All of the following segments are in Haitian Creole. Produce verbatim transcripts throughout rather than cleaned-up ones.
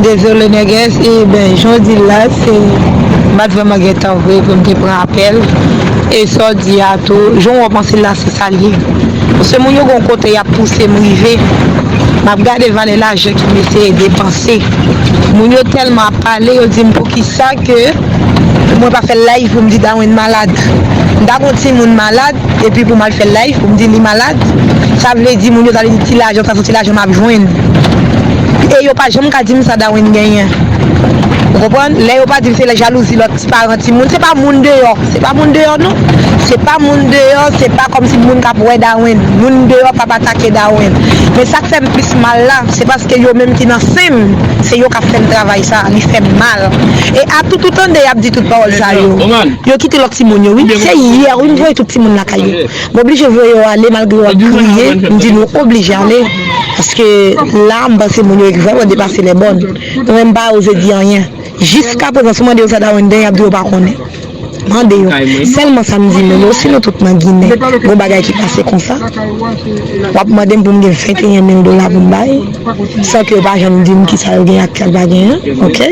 Dezole nègès, e ben, jan w di l la, se, m pa t vrèman gen tan vre pou m te pran apèl. E sa w di a tou, jan w panse l la, se sa l ye. Paske moun yo gon kote y ap pouse m rive. M ap gade valè lajan ke m eseye depanse. Moun yo tèlman ap pale, yo di m poukisa ke mwen pa fè live pou m di Darwin malad. M ta gon timoun malad, epi pou m al fè live pou m di li malad. Sa vle di moun yo ta vle di ti lajan, sa se ti lajan m ap jwenn. E yo pa janm ka di m sa Darwin genyen. Ou konprann? Lè yo pa di m se jalouzi lòt ti paran timoun, se pa moun deyò. Se pa moun deyò non. Se pa moun deyò, se pa kòmsi moun k ap wè Darwin. Moun deyò p ap atake Darwin. Men sa k fè m plis mal la, se paske yo menm ki nan sen m, se yo k ap fè m travay sa, li fè m mal. E a tout ou tande y ap di tout pawòl sa yo. Yo kite lòt timoun yo, wi. Se yè, wi, m voye tout timoun lakay yo. M oblije voye yo ale, malgre yo ap kriye, m di nou oblije ale. Paske la, m panse moun yo vrèman depase lè bòn. Mwen menm, m pa oze di anyen. Jiskaprezan, si w mande yo sa Darwin genyen, y ap di yo pa konnen. Mande yo. Sèlman sa m di moun yo, si nou tout nan Ginen, gon bagay ki pase konsa, w ap mande m pou m gen venteyen mil dola pou m bay, san ke yo pa janm di m kisa yo gen ak sa yo pa genyen, oke?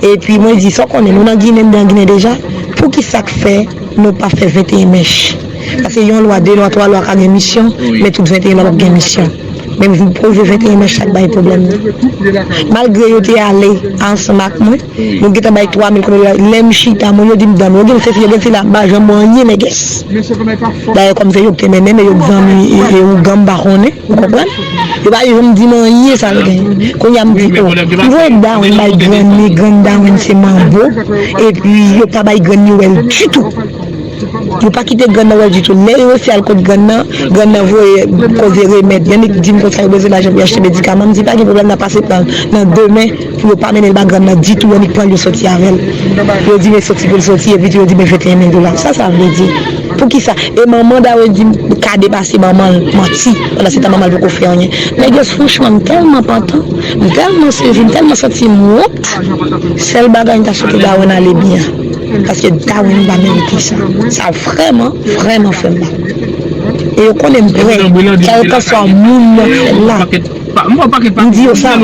Epi mwen di, sa w konnen, nou nan Ginen, m nan Ginen deja, poukisa k fè nou pa fè venteyen mèch? Paske yon lwa, de lwa, twa lwa ka gen misyon, men tout venteyen lwa p ap gen misyon. Men m vin pwouve venteyen mèch sa k bay pwoblèm nan. Malgre yo te ale ansanm ak mwen, nou gentan bay twa mil konbyen dola. Lè m chita, moun yo di m danm, yo gen sesi, yo gen sila, m pa janm wè anyen nègès. Dayè, kòm se yo k te mennen m, e yo k zanmi, e, e ougan, m pa konnen, ou konprann? Yo pa janm di m anyen sa l genyen. Kounye a m di, o, m voye Darwin bay grann li, grann Darwin se manbo, epi yo pa bay grann li wè l ditou. Yo pa kite grann nan wè l ditou. Lè yo resi al kot grann nan, grann nan voye koze remèd. Y annik di m konsa yo bezwen lajan pou y achte medikaman. M di pa gen pwoblèm, n a pase nan, nan demen pou yo pa mennen l ba grann nan ditou. Y annik pran l, yo soti avè l. Yo di men soti pou l soti, epi tou yo di men venteyen mil dola. Sa sa vle di? Poukisa? E manman Darwin di m ka depase manman l, manti. Pandan se tan manman l poko fè anyen. Nègès, franchman, m tèlman pantan, m tèlman sezi, m tèlman santi m wont. Sèl bagay m ta swete Darwin ale byen. Paske Darwin pa merite sa. Sa vrèman, vrèman fè m mal. E yo konnen m prè. Kèlkanswa moun nan fè l la. M di yo sa.